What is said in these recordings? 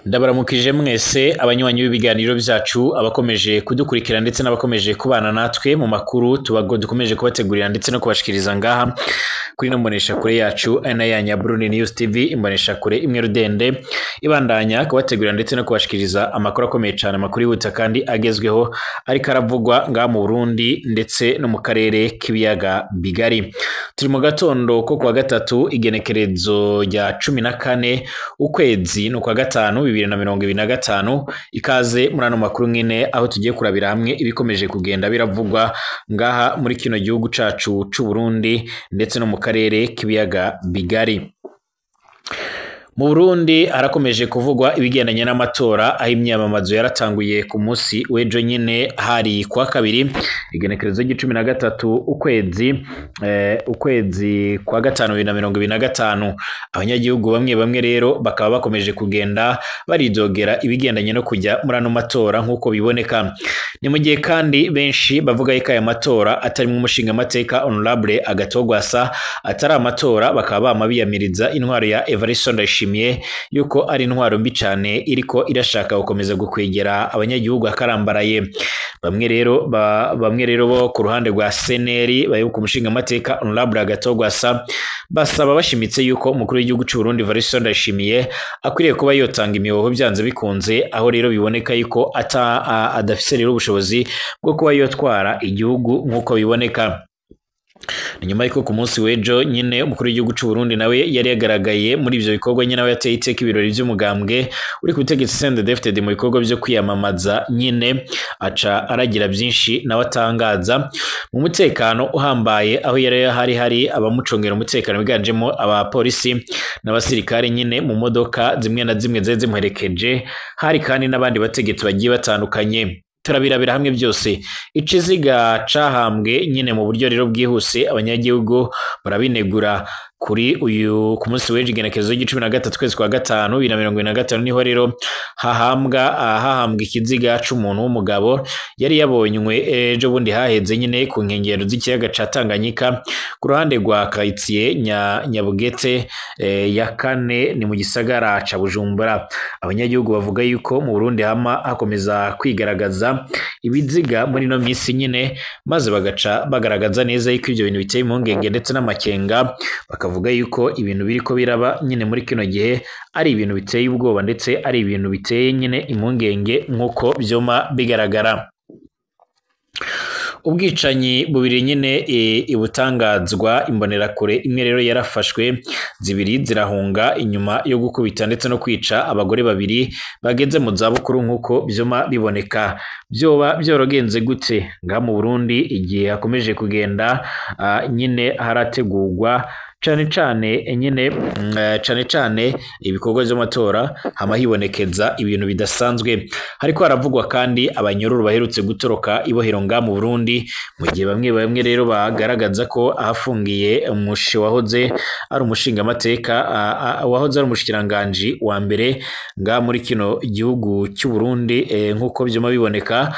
Ndabaramukije mwese abanywanyi b'ibiganiro vyacu, abakomeje kudukurikira ndetse n'abakomeje kubana natwe mu makuru tubago dukomeje kubategurira ndetse no kubashikiriza ngaha kuri no mbonesha kure yacu ari nayo ya Burundi News TV, imbonesha kure imwe rudende ibandanya kubategurira ndetse no kubashikiriza amakuru akomeye cane, amakuru yihuta kandi agezweho ariko aravugwa ngaha mu Burundi ndetse no mu karere k'ibiyaga bigari. Turi mu gatondo ko kuwa gatatu, igenekerezo rya 14 ukwezi no kwa gatanu 2025. Ikaze muri ano makuru nyene aho tugiye kurabira hamwe ibikomeje kugenda biravugwa ngaha muri kino gihugu cacu c'u Burundi ndetse no mu karere k'ibiyaga bigari. Mu Burundi harakomeje kuvugwa ibigendanye n'amatora, aho imyamamazo yaratanguye ku munsi w'ejo nyene hari kuwa kabiri, igenekerezo ry'icumi na gatatu ukwezi kwa gatanu 2025. Abanyagihugu bamwe bamwe rero bakaba bakomeje kugenda baridogera ibigendanye no kujya muri ano matora nk'uko biboneka. Ni mu gihe kandi benshi bavuga yuko aya matora atarimwo umushingamateka Honorable Agathon Rwasa atari amatora, bakaba bama biyamiriza intwaro ya Evariste Ndayishimiye yuko ari intwaro mbi cane iriko irashaka gukomeza gukwegera abanyagihugu akarambaraye. Bamwe rero bo ku ruhande rwa CNL bayoboka umushingamateka Honorable Agathon Rwasa basaba bashimitse yuko umukuru w'igihugu c'u Burundi Evariste Ndayishimiye akwiriye kuba yotanga imihoho byanze bikunze, aho rero biboneka yuko adafise rero ubushobozi bwo kuba yotwara igihugu nk'uko biboneka. Ni nyuma y'uko ku munsi w'ejo nyine umukuru w'igihugu c'u Burundi nawe yari yagaragaye muri ivyo bikorwa nyine, aho yateye iteka ibirori vy'umugambwe uri ku butegetsi CNDD-FDD mu bikorwa vyo kwiyamamaza nyine, aca aragira vyinshi nawe atangaza mu mutekano uhambaye, aho yari hari abamucungera umutekano biganjemo abapolisi n'abasirikare nyine mu modoka zimwe na zimwe zari zimuherekeje, hari kandi n'abandi bategetsi bagiye batandukanye. Turabirabira hamwe byose. Ikiziga cahambwe nyine mu buryo rero bwihuse, abanyagihugu barabinegura. Kuri uyu ku munsi w'ejo, igenekerezo ry'icumi na gatatu kwezi kwa gatanu 2025, niho rero hahambwa ikiziga c'umuntu w'umugabo yari yabonywe ejo bundi haheze nyine ku nkengero z'ikiyaga ca Tanganyika, ku ruhande rwa quartier Nyabugete ya kane, ni mu gisagara ca Bujumbura. Abanyagihugu bavuga yuko mu Burundi hama hakomeza kwigaragaza ibiziga muri ino minsi nyine, maze bagaca bagaragaza neza yuko ivyo bintu biteye impungenge ndetse n'amakenga, bakavuga yuko ibintu biriko biraba nyine muri kino gihe ari ibintu biteye ubwoba ndetse ari ibintu biteye nyine impungenge nk'uko vyoma bigaragara. Ubwicanyi bubiri nyine ibutangazwa, imbonerakure imwe rero yarafashwe, zibiri zirahunga inyuma yo gukubita ndetse no kwica abagore babiri bageze mu zabukuru nk'uko vyoma biboneka. Vyoba vyorogenze gute ngaha mu Burundi igihe hakomeje kugenda nyine harategurwa cane cane nyine cane cane ibikorwa vy'amatora, hama hibonekeza ibintu bidasanzwe? Hariko haravugwa kandi abanyororo baherutse gutoroka ibohero ngaha mu Burundi, mu gihe bamwe bamwe rero bagaragaza ko ahafungiye umushe wahoze ari umushingamateka, wahoze ari umushikiranganji wa mbere ngaha muri kino gihugu cy'u Burundi, nk'uko vyuma biboneka,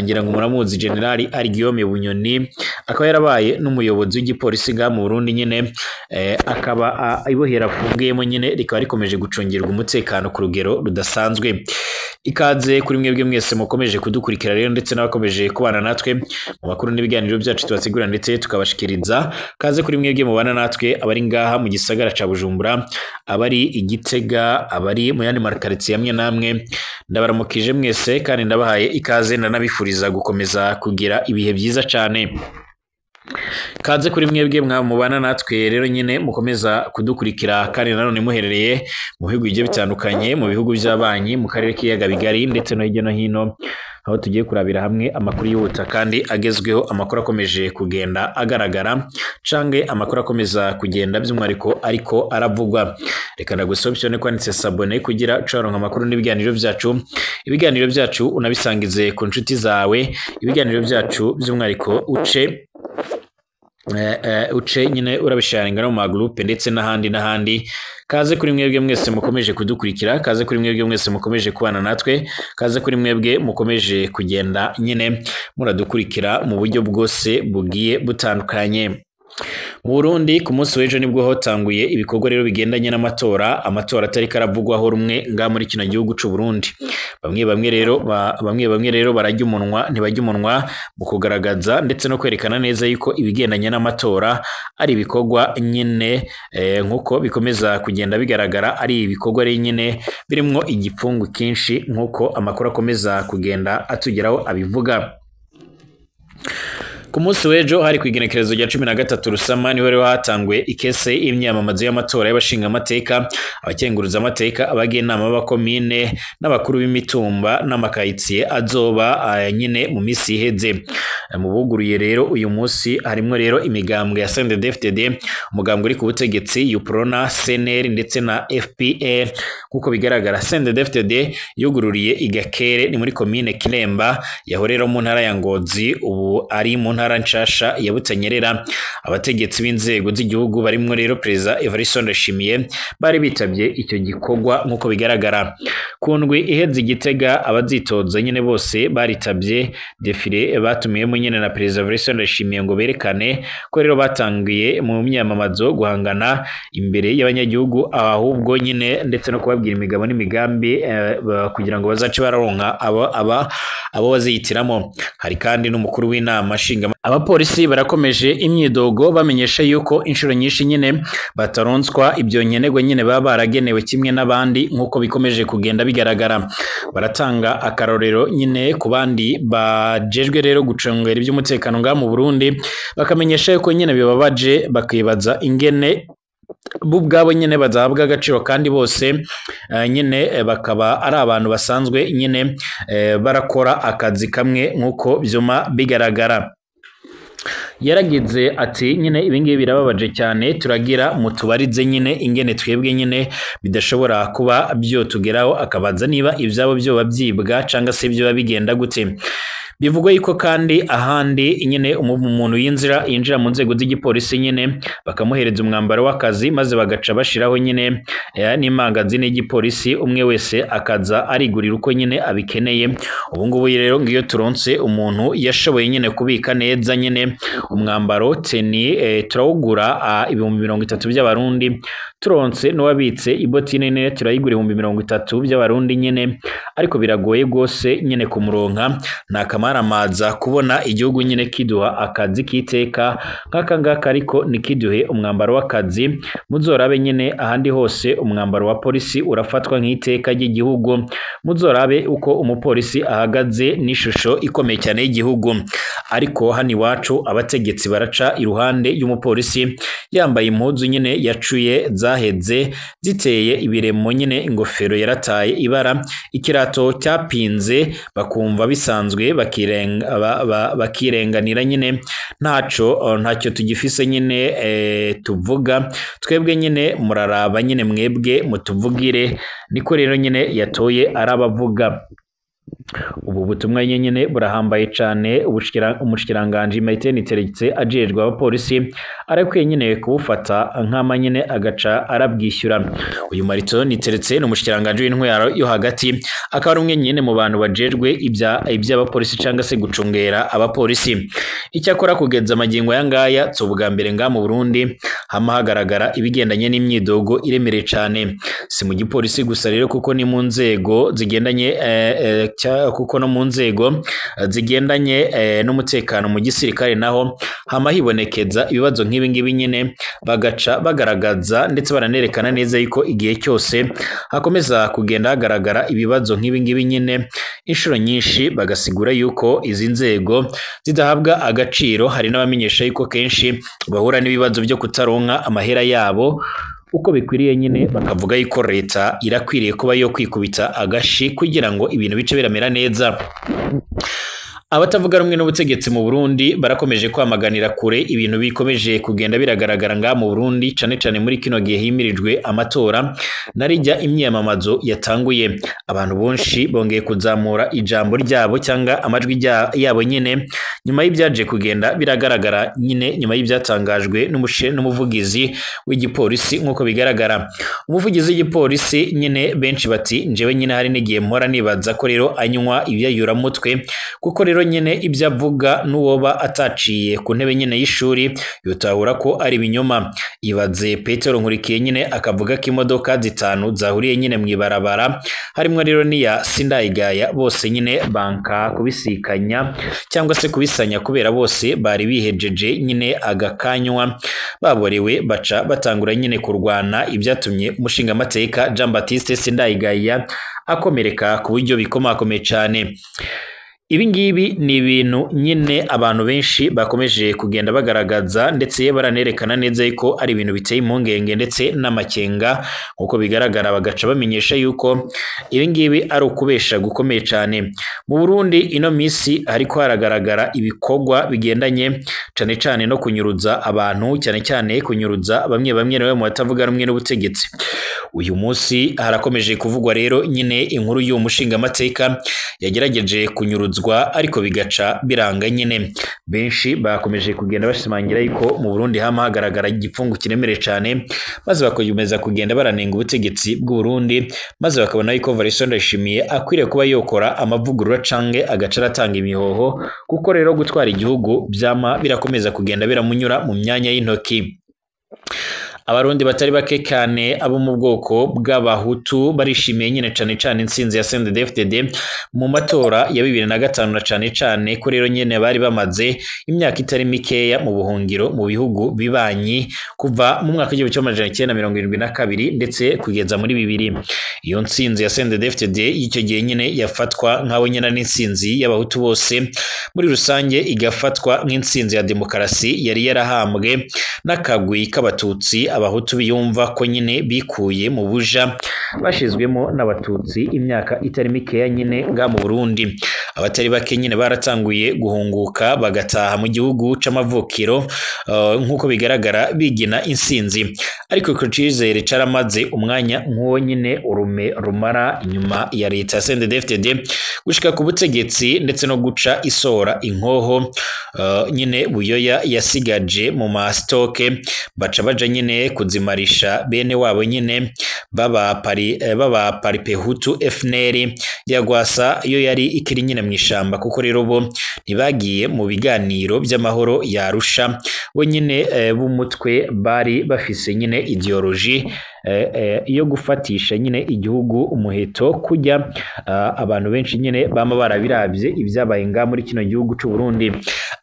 ngira ngo muramuzi, General Guillaume Bunyoni, akaba yarabaye n'umuyobozi w'igipolisi ngaha mu Burundi nyine, akaba ibohero afungiyemo nyine rikaba rikomeje gucungirwa umutekano ku rugero rudasanzwe. Ikaze kuri mwebwe mwese mukomeje kudukurikira rero ndetse n'abakomeje kubana natwe mu makuru n'ibiganiro byacu tubategura ndetse tukabashikiriza. Kaze kuri mwebwe mubana natwe, abari ngaha mu gisagara ca Bujumbura, abari i Gitega, abari mu yandi makaritsiye amwe n'amwe, ndabaramukije mwese kandi ndabahaye ikaze, ndanabifuriza gukomeza kugira ibihe byiza cane. Kaze kuri mwebwe mubana natwe rero nyine mukomeza kudukurikira kandi nanone muherereye mu bihugu bigiye bitandukanye, mu bihugu by'abanyi, mu karere k'ibiyaga bigari ndetse no hirya no hino, aho tugiye kurabira hamwe amakuru yihuta kandi agezweho, amakuru akomeje kugenda agaragara canke amakuru akomeza kugenda by'umwihariko ariko aravugwa. Reka ndagusaba option kwanditse s'abonner kugira ucaronka amakuru n'ibiganiro byacu. Ibiganiro byacu unabisangize ku nshuti zawe, ibiganiro byacu by'umwihariko uce nyine urabisharinga no mu magroupe ndetse n'ahandi n'ahandi. Kaze kuri mwebwe mwese mukomeje kudukurikira, kaze kuri mwebwe mwese mukomeje kubana natwe, kaze kuri mwebwe mukomeje kugenda nyine muradukurikira mu buryo bwose bugiye butandukanye. Mu Burundi ku munsi w'ejo nibwo hotanguye ibikorwa rero bigendanye n'amatora, amatora atari karavugwaho rumwe nga muri kino gihugu c'u Burundi. Bamwe bamwe rero barajya umunwa, ntibajya umunwa mu kugaragaza ndetse no kwerekana neza yuko ibigendanye n'amatora ari ibikorwa nyene, nkuko bikomeza kugenda bigaragara, ari ibikorwa rero nyene birimwo igipfungu kinshi, nkuko amakuru akomeza kugenda atugeraho abivuga. Ku munsi w'ejo hari ku igenekerezo rya 13 Rusama, niho rero hatanguye ikese y'imyamamazo y'amatora y'abashingamateka, abakenguruzamateka, abagenama b'abakomine n'abakuru b'imitumba n'amakayitsiye azoba nyine mu misi iheze. Mu buguruye rero uyu munsi harimwo rero imigambwe ya CNDD-FDD, umugambwe uri ku butegetsi, UPRONA, CNL ndetse na FPR. Nk'uko bigaragara, CNDD-FDD yugururiye Igakere, ni muri komine Kiremba, yaho rero mu ntara ya Ngozi, ubu ari mu ntara nshasha ya Butanyerera. Abategetsi b'inzego z'igihugu barimwo rero Perezida Evariste Ndayishimiye bari bitavye icyo gikorwa nk'uko bigaragara. Ku ndwi iheze Igitega, abazitoza nyene bose baritavye défilé batumiyemo nyene na Perezida Evariste Ndayishimiye, ngo berekane ko rero batangiye mu myamamazo guhangana imbere y'abanyagihugu, ahubwo nyine ndetse no kubabwira imigabo n'imigambi kugira ngo bazace bararonka abo bazihitiramo. Hari kandi n'umukuru w'inama nshinga. Abapolisi barakomeje imyidogo, bamenyesha yuko inshuro nyinshi nyine bataronswa ibyo nkenerwa nyine baba baragenewe kimwe n'abandi, nk'uko bikomeje kugenda bigaragara. Baratanga akarorero nyine ku bandi bajejwe rero gucungera iby'umutekano ngaha mu Burundi, bakamenyesha yuko nyine bibabaje, bakibaza ingene bo ubwabo nyine badahabwa agaciro kandi bose nyine bakaba ari abantu basanzwe nyine barakora akazi kamwe, nk'uko byuma bigaragara. Yaragize ati: "Nyine ibingibi birababaje cyane, turagira mutubarize nyine ingene twebwe nyine bidashobora kuba byotugeraho." Akabaza niba ibyabo byoba byibwa cyangwa se byoba bigenda gute. Bivugwa yuko kandi ahandi nyine umuntu yinjira mu nzego z'igipolisi nyine bakamuhereza umwambaro w'akazi, maze bagaca bashiraho nyine n'imangazini y'igipolisi, umwe wese akaza arigurira uko nyine abikeneye. Ubu ngubu rero ngiyo turonse umuntu yashoboye nyine kubika neza nyine umwambaro tenue, turawugura 30,000 by'abarundi. Turonse n'uwabitse ibotine nyine turayigura 30,000 by'abarundi nyine, ariko biragoye rwose nyine kumuronka. Nta kamaramaza kubona igihugu nyine kiduha akazi k'iteka nk'aka ngaka, ariko ntikiduhe umwambaro w'akazi. Muzorabe nyine ahandi hose umwambaro wa polisi urafatwa nk'iteka ry'igihugu. Muzorabe uko umupolisi ahagaze n'ishusho ikomeye cyane y'igihugu, ariko hano iwacu abategetsi baraca iruhande y'umupolisi yambaye impuzu nyine yacuye, zaheze, ziteye ibiremo nyine, ingofero yarataye ibara, ikirato cyapinze, bakumva bisanzwe, bakirenganira nyine. Ntacyo tugifise nyine tuvuga twebwe nyine, muraraba nyine mwebwe mutuvugire. Niko rero nyine yatoye arabavuga. Ubu butumwa nyine burahambaye cane. Umushikiranganji Martin Niteretse ajejwe abapolisi arakwiye nyine kubufata nkama nyine agaca arabwishyura. Uyu Martin Niteretse ni umushikiranganji w'intwaro yo hagati, akaba ari umwe nyine mu bantu bajejwe iby'abapolisi cyangwa se gucungera abapolisi. Icyakora kugeza amagingo aya ngaya, si ubwa mbere ngaha mu Burundi hama hagaragara ibigendanye n'imyidogo iremereye cane. Si mu gipolisi gusa rero, kuko ni mu nzego zigendanye kuko no mu nzego zigendanye n'umutekano mu gisirikare naho hama hibonekeza ibibazo nk'ibi ngibi nyine, bagaca bagaragaza ndetse baranerekana neza yuko igihe cyose hakomeza kugenda hagaragara ibibazo nk'ibi ngibi nyine, inshuro nyinshi bagasigura yuko izi nzego zidahabwa agaciro. Hari n'abamenyesha yuko kenshi bahura n'ibibazo byo kutaronka amahera yabo uko bikwiriye nyine, bakavuga yuko leta irakwiriye kuba yo kwikubita agashi kugira ngo ibintu bice biramera neza. Abatavuga rumwe n'ubutegetsi mu Burundi barakomeje kwamaganira kure ibintu bikomeje kugenda biragaragara ngaha mu Burundi, cane cane muri kino gihe himirijwe amatora narijya imyiyamamazo yatanguye. Abantu benshi bongeye kuzamura ijambo ryabo cyangwa amajwi yabo nyine. Nyuma y'ibyaje kugenda biragaragara nyine, nyuma y'ibyatangajwe n'umuvugizi w'igipolisi, nk'uko bigaragara umuvugizi w'igipolisi nyine, benshi bati njewe nyine hari n'igihe mpora nibaza ko rero anywa ibyayuramutwe, kuko rero nyine ibyo avuga n'uwoba ataciye ku ntebe nyine y'ishuri yotahura ko ari ibinyoma. Ibaze Petero Nkurikiye nyine akavuga ko imodoka 5 zahuriye nyine mu ibarabara, harimo rero n'iya Sindayigaya, bose nyine banka kubisikanya cyangwa se kubisanya kubera bose bari bihejeje nyine agakanywa baborewe, baca batangura nyine kurwana, ibyatumye umushingamateka Jean Baptiste Sindayigaya akomereka ku buryo bikomakomeye cyane. Ibi ngibi ni ibintu nyine abantu benshi bakomeje kugenda bagaragaza, ndetse baranerekana neza yuko ari ibintu biteye impungenge ndetse n'amakenga, nkuko bigaragara bagaca bamenyesha yuko ibi ngibi ari ukubesha gukomeye cyane. Mu Burundi ino misi hariko haragaragara ibikorwa bigendanye cane cane no kunyuruza abantu, cyane cyane kunyuruza bamwe bamwe nawe mu batavuga rumwe n'ubutegetsi. Uyu munsi harakomeje kuvugwa rero nyine inkuru y'uwo mushingamateka yagerageje kunyuruzwa ariko bigaca biranga nyine. Benshi bakomeje kugenda bashimangira yuko mu Burundi hama hagaragara igipfungu kiremereye cyane, maze bakomeza kugenda baranenga ubutegetsi bw'u Burundi, maze bakabona yuko Evariste Ndayishimiye akwiriye kuba yokora amavugurura canke agaca aratanga imihoho, kuko rero gutwara igihugu byama birakomeza kugenda biramunyura mu myanya y'intoki. Abarundi batari bake cyane abo mu bwoko bw'abahutu barishimiye nyine cane cane intsinzi ya CNDD-FDD mu matora ya 2005, na cane cane ko rero nyene bari bamaze imyaka itari mikeya mu buhungiro mu bihugu bibanyi kuva mu mwaka 1972 ndetse kugeza muri 2000. Iyo ntsinzi ya CNDD-FDD y'icyo gihe nyine yafatwa nkaho nyene n'intsinzi y'abahutu bose muri rusange, igafatwa nk'intsinzi ya demokarasi yari yarahambwe n'akagwi k'abatutsi abahutu biyumva ko nyine bikuye mu buja bashizwemo n'abatutsi imyaka itari mikeya nyine nga mu Burundi. Abatari bake nyine baratanguye guhunguka bagataha mu gihugu c'amavukiro, nk'uko bigaragara bigina insinzi, ariko ico cizere caramaze umwanya nk'uwo nyine urume rumara inyuma ya leta ya CNDD-FDD gushika ku butegetsi ndetse no guca isora inkoho nyine Buyoya yasigaje mu mastoke, baca baja nyine kuzimarisha bene wabo nyine baba paripehutu FNL ya Rwasa yo yari ikiri nyine mwishamba, kuko rero bo ntibagiye mu biganiro by'amahoro ya Arusha, bo nyine b'umutwe bari bafise nyine ideology yo gufatisha nyine igihugu umuheto, kujya abantu benshi nyine bama barabiravye ibyabaye nga muri kino gihugu c'u Burundi.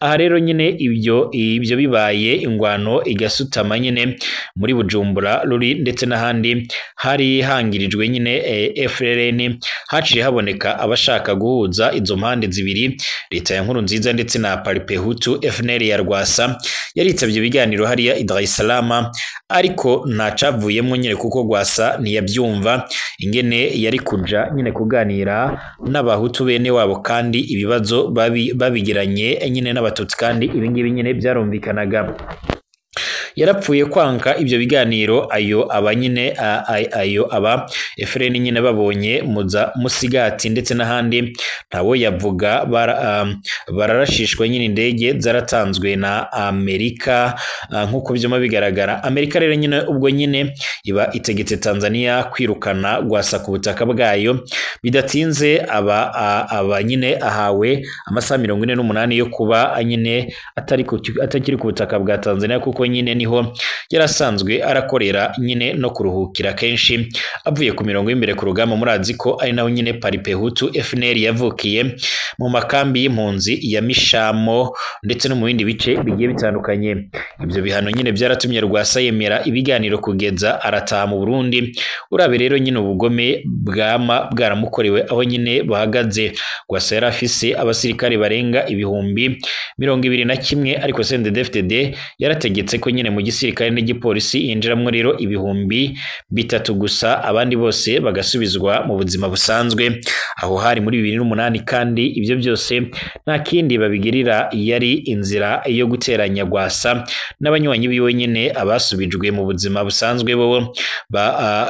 Aha rero nyine ibyo bibaye ingwano igasutama nyine muri Bujumbura ruri ndetse n'ahandi hari hangirijwe nyine FRN, haciye haboneka abashaka guhuza izo mpande zibiri, leta ya Nkurunziza ndetse na Paripehutu FNL ya Rwasa yaritavye ibiganiro hariya i Dar es Salaam, ariko ntacavuyemwo nyine kuko Rwasa ntiyabyumva ingene yari kuja nyine kuganira n'abahutu bene wabo, kandi ibibazo babigiranye nyine n'abatutsi, kandi ibingibi nyine byarumvikanaga. Yarapfuye kwanka ibyo biganiro, ayo aba nyine ayo aba FRN nyine babonye muza musigati ndetse n'ahandi ntawe yavuga, bararashishwa nyine indege zaratanzwe na Amerika, nkuko byuma bigaragara. Amerika rero nyine ubwo nyine iba itegetse Tanzania kwirukana Rwasa ku butaka bwayo. Bidatinze aba nyine ahawe amasaha 48 yo kuba nyine atakiri ku butaka bwa Tanzania, kuko nyine niho yarasanzwe arakorera nyine no kuruhukira kenshi avuye ku mirongo y'imbere ku rugamba. Murazi ko ari naho nyine Paripehutu FNL yavukiye mu makambi y'impunzi ya Mishamo ndetse no mu bindi bice bigiye bitandukanye. Ibyo bihano nyine byaratumye Rwasa yemera ibiganiro kugeza arataha mu Burundi. Urabe rero nyine ubugome bwama bwaramukorewe aho nyine buhagaze. Rwasa yari afise abasirikare barenga 21,000, ariko CNDD-FDD yarategetse ko nyine mu gisirikare n'igipolisi yinjiramwo rero 3,000 gusa, abandi bose bagasubizwa mu buzima busanzwe. Aho hari muri 2008, kandi ibyo byose nta kindi babigirira yari inzira yo guteranya Rwasa n'abanywanyi biwe nyene. Abasubijwe mu buzima busanzwe bobo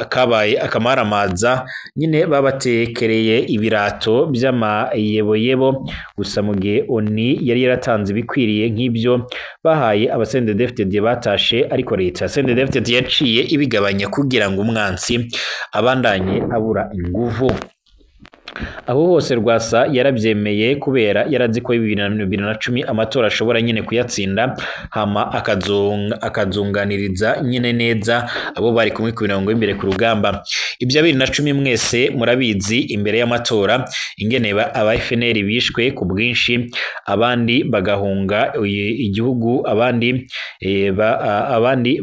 kabaye akamaramaza nyine, babatekereye ibirato by'amayeboyebo gusa, mu gihe ONU yari yaratanze ibikwiriye nk'ibyo bahaye aba CNDD-FDD batashe, ariko leta ya CNDD-FDD yaciye ibigabanya kugira ngo umwansi abandanye abura inguvu. Aho hose Rwasa yarabyemeye kubera yarazi ko 2010 amatora ashobora nyine kuyatsinda, hama akazunganiriza nyine neza abo bari kumwe ku mirongo y'imbere ku rugamba. Ibya 2010 mwese murabizi, imbere y'amatora ingene aba FNL bishwe ku bwinshi, abandi bagahunga igihugu, abandi abandi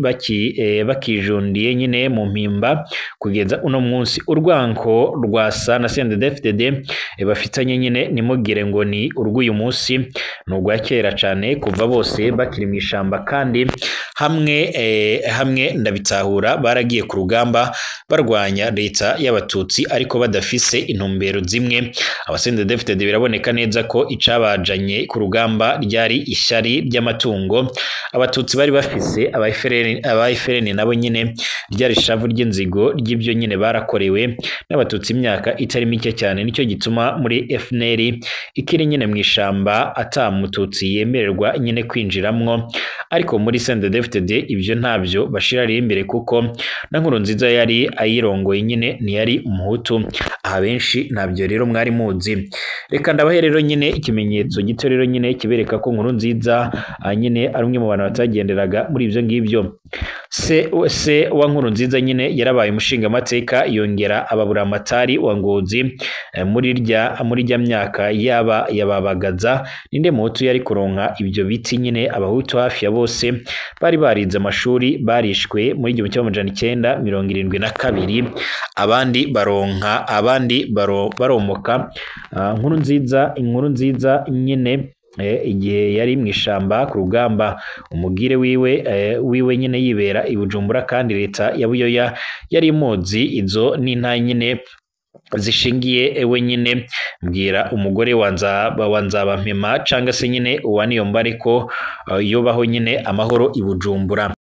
bakijundiye nyine mu mpimba kugeza uno munsi. Urwanko Rwasa na CNDD-FDD bafitanye nyine nimugire ngo ni urw'uyu munsi, ni urwa kera cane kuva bose bakiri mu ishamba, kandi hamwe hamwe ndabitahura baragiye ku rugamba barwanya leta y'abatutsi ariko badafise intumbero zimwe. Aba CNDD-FDD biraboneka neza ko icabajanye ku rugamba ryari ishyari ry'amatungo abatutsi bari bafise, aba FRN nabo nyine ryari ishavu ry'inzigo ry'ibyo nyine barakorewe n'abatutsi imyaka itari mike cyane. Nicyo gituma muri FNL ikiri nyine mu ishamba ata mututsi yemererwa nyine kwinjiramwo, ariko muri CNDD-FDD ibyo ntabyo bashira imbere, kuko na Nkurunziza yari ayirongoye nyine ntiyari umuhutu. Aha benshi ntabyo rero mwari muzi. Reka ndabahe rero nyine ikimenyetso gito rero nyine kibereka ko Nkurunziza nyine ari umwe mu bantu batagenderaga muri ibyo ngibyo. Se wa Nkurunziza nyine yarabaye umushingamateka, yongera ababuramatari wa Ngozi muri rya myaka yaba yababagaza. Ninde muhutu yari kuronka ibyo biti nyine? Abahutu hafi ya bose bari barize amashuri barishwe muri 1972, abandi baronka, abandi baromoka. Nkurunziza nyine igihe yari mu ishamba ku rugamba, umugire wiwe nyine yibera i Bujumbura, kandi leta ya Buyoya yari imuzi izo n'inta nyine zishingiye ewe nyine. Mbwira umugore wa Nzabampema canga se nyine uwa Niyombare ko yobaho nyine amahoro i Bujumbura.